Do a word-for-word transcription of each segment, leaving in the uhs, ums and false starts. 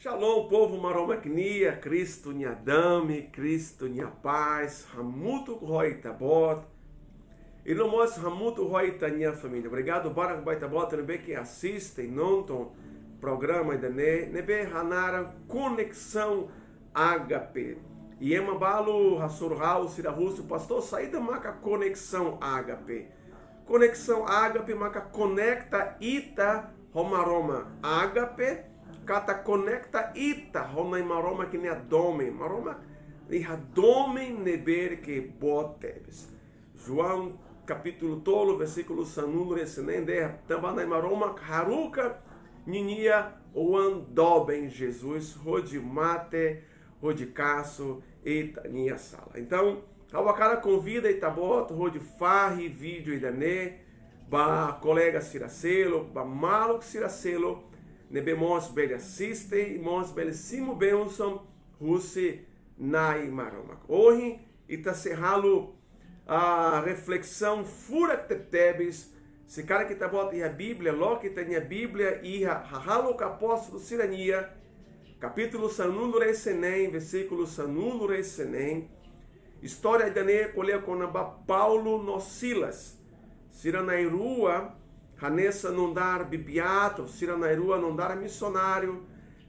Shalom, povu Maromak nian, Kristu nia dame, Kristu nia pás hamutuk ho ita-boot. I no mós hamutuk ho ita-nia família. Obrigadu barak ba ita-boot ne'ebé ke asiste i nonton programa ida-ne'e, ne'ebé hanaran Koneksaun Agape. I ema balu hasoru ha'u, sira husu: "Pastór, saida maka Koneksaun Agape?" Koneksaun Agape maka konekta ita ho Maromak. Agape katak konekta ita ho Na'i Maromak nia domin. Maromak iha domin ne'ebé ke boot tebes. João kapítulu tolu, versíkulu sanulu-resin-neen dehan: "Tanba Na'i Maromak haruka ninia oan doben Jesus hodi mate, hodi kasu ita-nia sala." Entaun, ha'u hakarak konvida ita-boot hodi fahe vídeo ida-ne'e ba kolega sira seluk, ba maluk sira seluk ne'ebé mós bele asiste i mós bele simu bensaun husi Na'i Maromak. Ohin ita sei halo, ah, reflesaun furak tebetebes. Se karik ita-boot iha Bíblia, loke ita-nia Bíblia iha Hahalok Apóstolu sira-nian, kapítulu sanulu-resin-neen, versíkulu sanulu-resin-neen. Istória ida-ne'e ko'alia kona-ba Paulo no Silas. Sira na'in-rua hanesan nu'udar bibi-atu, sira na'in-rua nu'udar misionáriu,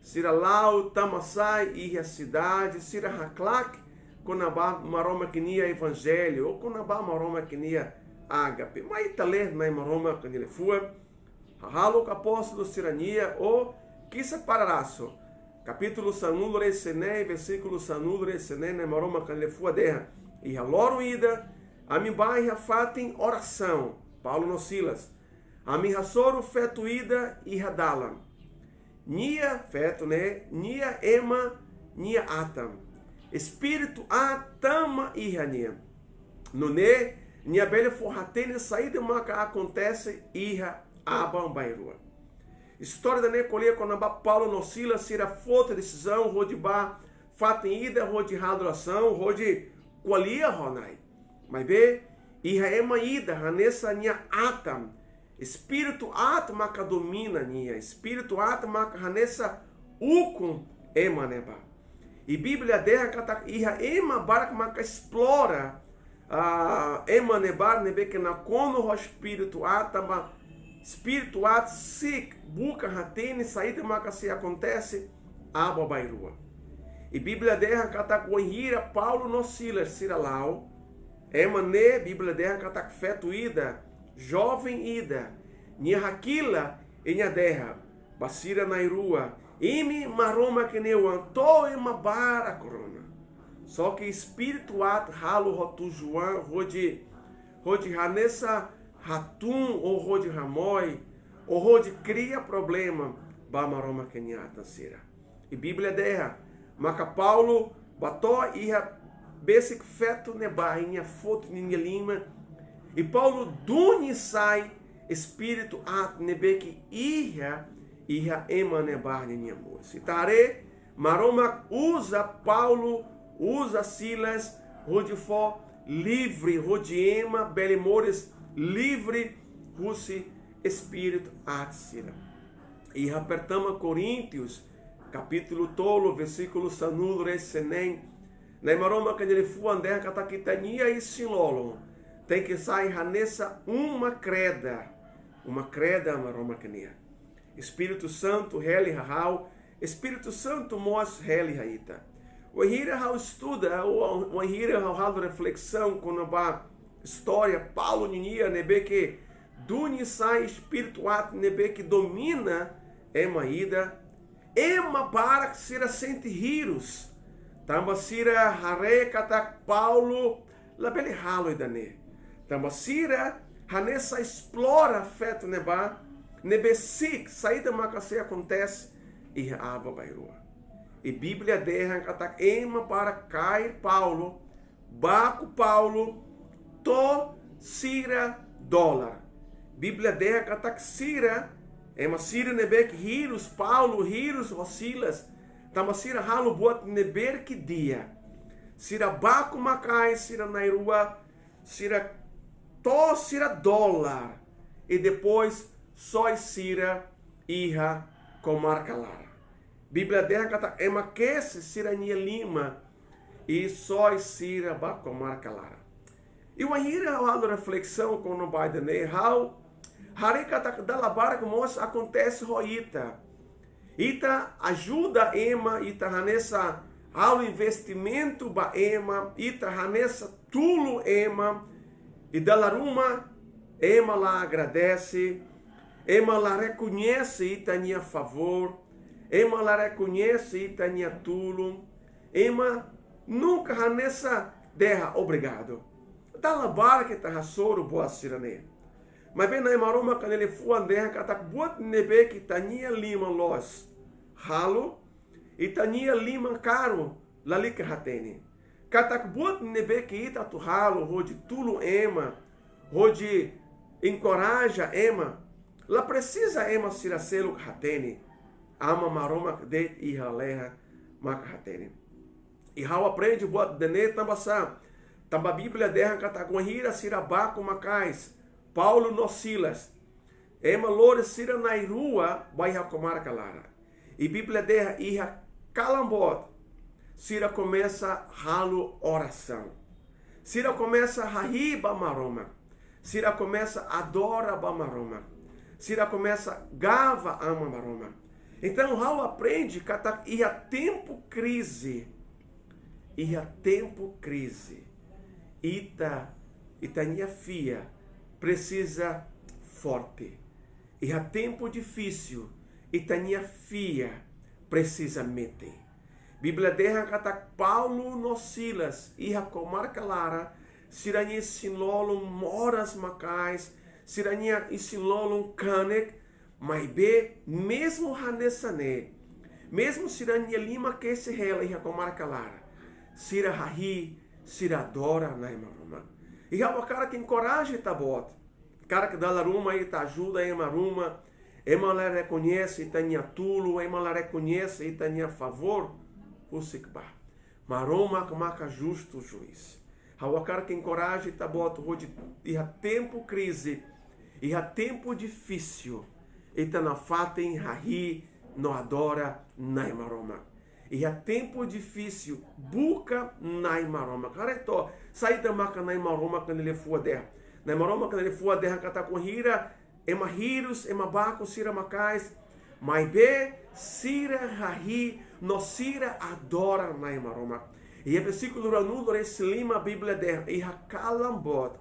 sira la'o tama sai iha sidade, sira haklaken kona-ba Maromak ninia evanjellu, ou kona-ba Maromak ninia agape. Mai ita lee Na'i Maromak nia liafuan, Hahalok Apóstolu sira-nian, ou Kisah Para Rasul, kapítulu sanulu-resin-neen, versíkulu sanulu-resin-neen, Na'i Maromak nia liafuan dehan: "Iha loron ida, ami bá iha fatin orasaun," Paulo no Silas. "Ami hasoru feto ida iha dalan. Nia, feto ne'e, nia ema nia atan. Espíritu aat tama iha nia. Nune'e, nia bele fó-hatene saida maka akontese iha aban-bainrua." Istória ida-ne'e ko'alia kona-ba Paulo no Silas, sira foti desizaun hodi bá fatin ida hodi halo orasaun, hodi ko'alia ho Na'i. Maibé, iha ema ida hanesan nia atan, espíritu aat maka domina nia, espíritu aat maka hanesan ukun ema ne'ebá. I Bíblia dehan katak iha ema barak maka esplora, ah, ema ne'ebá ne'ebé ke nakonu ho espíritu aat, tanba espíritu aat si'ik buka hatene saida maka sei akontese aban-bainrua. I Bíblia dehan katak wainhira Paulo no Silas sira la'o, ema ne'e, Bíblia dehan katak feto ida, joven ida, nia hakilar i nia dehan ba sira na'in-rua: "Imi Maromak nia oan, to'o ema barak rona." Só ke espíritu aat halo ho tujuan hodi, hodi hanesan hatún ou hodi hamoe, ou hodi kria problema ba Maromak nia atan sira. I Bíblia dehan maka Paulo bá to'o iha besik feto ne'ebá i nia foti ninia liman. I Paulo duni sai espíritu aat ne'ebé ke iha, iha ema ne'ebá ninia moris. Ita haree, Maromak uza Paulo, uza Silas, hodi fó livre, hodi ema bele moris livre husi espíritu aat sira. Iha Pertama Koríntius, kapítulu tolu, versíkulu sanulu-resin-neen, Na'i Maromak nia liafuan dehan katak ita-nia isin-lolon tenke sai hanesan uma kreda, uma kreda Maromak nian. Espíritu Santu hela iha ha'u, Espíritu Santu mós hela iha ita. Wainhira ha'u estuda, ou wainhira ha'u halo reflesaun kona-ba istória Paulo ninia ne'ebé ke duni sai espíritu aat ne'ebé ke domina ema ida, ema barak sira sente hirus. Tanba sira haree katak Paulo labele halo ida-ne'e. Tanba sira hanesan esplora feto ne'ebá, ne'ebé si'ik saida maka sei akontese iha aban-bainrua. I Bíblia dehan katak ema barak kaer Paulo, baku Paulo, to'o sira dolar. Bíblia dehan katak sira, ema sira ne'ebé ke hirus Paulo, hirus ho Silas, tanba sira halo buat ne'ebé ke di'ak. Sira baku maka'as sira na'in-rua, sira to'o sira dolar, i depois soe sira iha komarka laran. Bíblia dehan katak ema kesi sira-nia liman i soe sira ba komarka laran. I wainhira ha'u halo reflesaun kona-ba ida-ne'e, ha'u haree katak dala barak mós akontese ho ita. Ita ajuda ema, ita hanesan halo investimentu ba ema, ita hanesan tulun ema, i dala ruma ema la agradese, ema la rekoñese ita-nia favór, ema la rekoñese ita-nia tulun, ema nunka hanesan dehan obrigadu. Dala barak ita hasoru buat sira-ne'e. Maibé Nai Maromak nia liafuan dehan katak buat ne'ebé ke ita-nia liman loos halo, ita-nia liman karun lalika hatene. Katak buat ne'ebé ke ita atu halo hodi tulun ema, hodi enkoraja ema, la presiza ema sira seluk hatene. Aman Maromak de'it iha lalehan maka hatene. I ha'u aprende buat ida-ne'e tanba sá? Tanba Bíblia dehan katak wainhira sira baku maka'as Paulo no Silas, ema lori sira na'in-rua ba iha komarka laran. I Bíblia dehan iha kalan boot sira komesa halo orasaun. Sira komesa hahi'i ba Maromak. Sira komesa adora ba Maromak. Sira komesa gaba Aman Maromak. Entaun, ha'u aprende katak iha tempu krize, iha tempu krize, ita, ita-nia fiar presiza forte. Iha tempu difisil, ita-nia fiar presiza metin. Bíblia dehan katak Paulo no Silas iha komarka laran, sira-nia isin-lolon moras maka'as, sira-nia isin-lolon kanek, maibé mezmu hanesan ne'e, mezmu sira-nia liman kesi hela iha komarka laran, sira hahi'i, sira adora Nai Maromak. I ha'u hakarak enkoraja ita-boot. Karik dala ruma ita ajuda ema ruma, ema la rekoñese ita-nia tulun, ema la rekoñese ita-nia favór, husik bá. Maromak maka justu juís. Ha'u hakarak enkoraja ita-boot hodi iha tempu krize, iha tempu difisil, ita nafatin hahi'i no adora Nai Maromak. Iha tempu difisil, buka Nai Maromak. Haree took, saida maka Nai Maromak nia liafuan dehan. Nai Maromak nia liafuan dehan katak wainhira ema hirus, ema baku sira maka'as, maibé sira hahi'i no sira adora Nai Maromak. Iha versíkulu ruanulu-resin-lima Bíblia dehan iha kalan boot,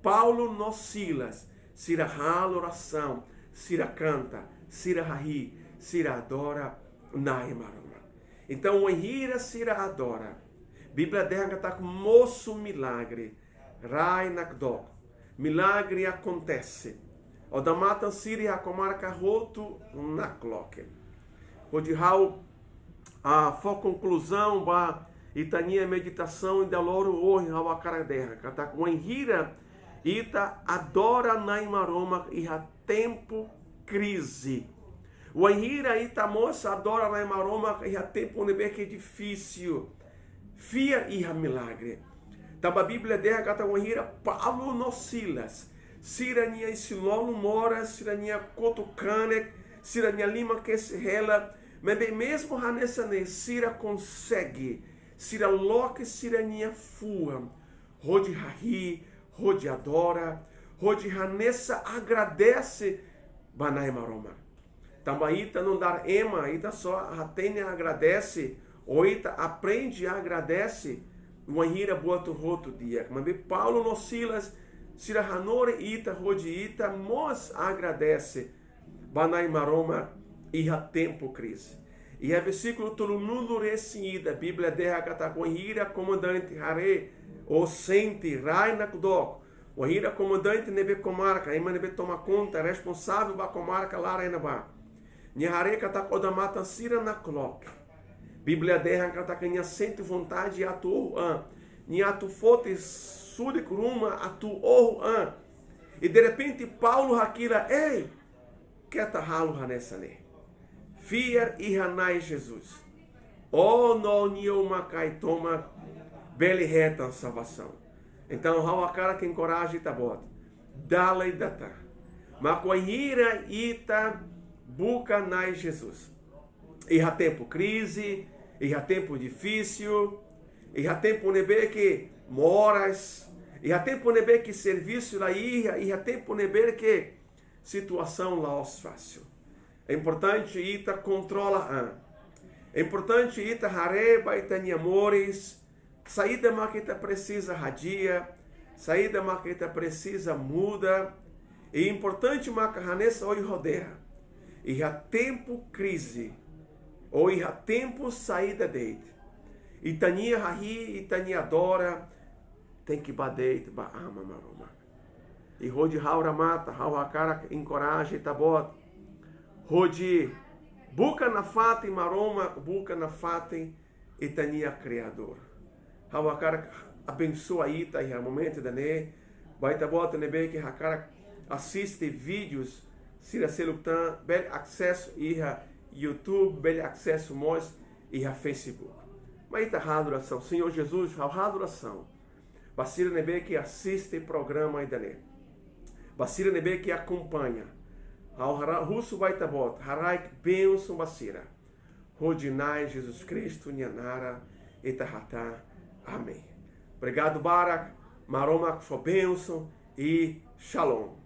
Paulo no Silas, sira halo orasaun, sira kanta, sira hahi'i, sira adora Nai Maromak. Entaun, wainhira sira adora, Bíblia dehan katak mosu milagre, rai nakdoko, milagre akontese. Odamatan sira iha komarka hotu nakloke. Hodi ha'u, ah, fó konkluzaun ba ita-nia meditasaun ida loron ohin, ha'u hakarak dehan katak wainhira ita adora Nai Maromak iha tempu krize, wainhira ita mós adora Nai Maromak iha tempu ne'ebé ke difisil, fiar iha milagre. Tanba Bíblia dehan katak wainhira Paulo no Silas, sira-nia isin-lolon moras, sira-nia kotuk kanek, sira-nia liman kesi hela, maibé mezmu hanesan ne'e sira konsege, sira loke sira-nia fuan hodi hahi'i, hodi adora, hodi hanesan agradese ba Nai Maromak. Tanba ita nu'udar ema, ita só hatene agradese, ou ita aprende agradese wainhira buat hotu di'ak. Maibé Paulo no Silas, sira hanorin ita hodi ita mós agradese ba Nai Maromak iha tempu krize. Iha versíkulu tolunulu-resin-ida, Bíblia dehan katak wainhira komandante haree ou sente rai nakdoko, wainhira komandante ne'ebé komarka, ema ne'ebé toma konta, responsavel ba komarka laran ne'ebá, nia haree katak odamatan sira nakloke, Bíblia dehan katak nia sente vontade atu oho an, nia atu foti sudik ruma atu oho an. I derrepente Paulo hakilar, ei, keta halo hanesan ne'e. Fiar iha Nai Jesus. Ó no nia uma-kain tomak bele hetan salvasaun. Entaun, ha'u hakarak enkoraja ita-boot. Dala ida tan. Mak wainhira ita buka Nai Jesus, Iha tempu krize, iha tempu difisil, iha tempu ne'ebé ke moras, iha tempu ne'ebé ke servisu la iha, iha tempu ne'ebé ke situasaun la'ós fasil. É importante ita kontrola an. É importante ita haree ba ita-nia moris, saida maka ita presiza hadi'a, saida maka ita presiza muda. I importante maka hanesan ohin ha'u dehan, iha tempu krize, ou iha tempu saida de'it, ita-nia hahi'i, ita-nia adora tenke bá de'it ba Aman Maromak. I hodi ha'u remata, ha'u hakarak enkoraja ita-boot hodi buka nafatin Maromak, buka nafatin ita-nia Kriadór. Ha'u hakarak abensoa ita iha momentu ida-ne'e. Ba ita-boot ne'ebé ke hakarak asiste vídeos sira seluk tan, bele asesu iha YouTube, bele asesu mós iha Facebook. Mai ita halo orasaun. Señór Jesus, ha'u halo orasaun ba sira ne'ebé ke asiste programa ida-ne'e, ba sira ne'ebé ke akompaña. Ha'u hara-, husu ba ita-boot, haraik bensaun ba sira. Hodi Na'i Jesus Kristu nia naran ita hatán. Amen. Obrigadu barak, Maromak fó bensaun i Shalom.